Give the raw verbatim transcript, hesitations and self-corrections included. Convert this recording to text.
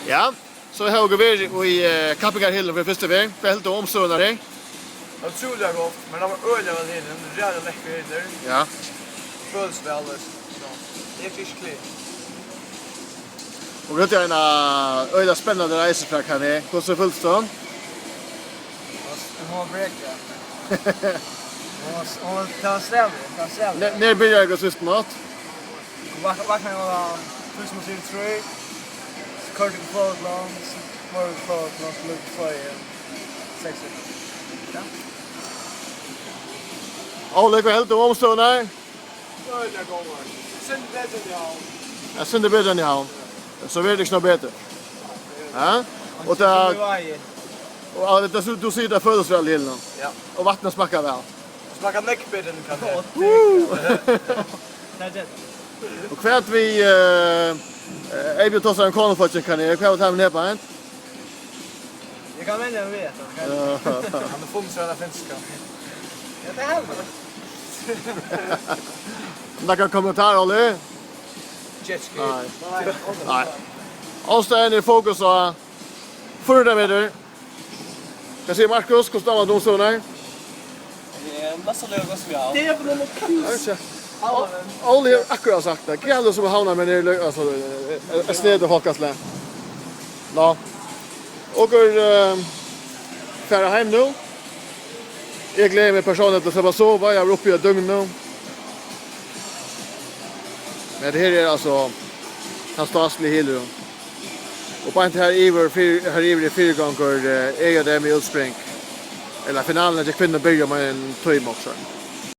Ja, so hava okur verið í, eh, kappingarhylin fyri fyrstu ferð. Hvat heldur tú um umstøðurnar her? Ótrúliga gott, men tað var øgiliga væl hylin. Ræðuliga lekkur hylur. Ja. Følist væl, so tað er ikki klárt. Og hetta er ein, eh, øgiliga spennandi reisa frá Kanye. Hvussu følist tú? Hon var brekað. Hon var, hon var, tað var strævið, tað var strævið. Nær, nær byrjaði tú síðstu nátt? Vak-, vaknaði klokkan tíggju minuttir í trý, so koyrdi eg til Flóvlund, so fór eg til Flóvlund, so løgdi eg tvey, seks. Ja. Óli, hvat heldur tú um umstøðurnar? Øgiliga góðar. Sindur betri enn í Havn. Ja, sindur betri enn í Havn. So verður tað ikki nóg betri. Ja? Og tað, og, ja, tað, tú, tú sigur, tað følist væl í hylinum. Ja. Og vatnið smakkar væl. Smakkar nógv betri enn Kanye. Tað er tað. Og hvat við, eh, eh, Eyðbjørn tosar um konufólkið, Kanye, hvat vil tú hava her beint? Eg kann velja ein veg, so kann... Ja. Hann er fullur av finska. Ja, tað er hann. Nakrar kommentarar, Óli? Jetski. Nei. Nei. Nei. Ástøðan er fokus á fýra hundrað metrar. Hvat sigur Markus? Hvussu dámar tær umstøðurnar? Eh, næstan líka gott sum í Havn. Tað er bara nakað. Ó-, Óli hevur akkurát sagt tað. Galið sum Havnarmenn eru, altso, eh, eh, snedigt fólkaslag. Ná. Okur, eh, fara heim nú. Eg gleði meg persónliga til at sleppa at sova. Eg havi verið uppi í eitt døgn nú. Men hetta her er altso tann stásligi hylurin. Og beint her yvir, fyri, her yvir er fyrigongur, eh, E J M í útspring. Ella finalin hjá kvinnum byrjar um ein tíma, okkurt.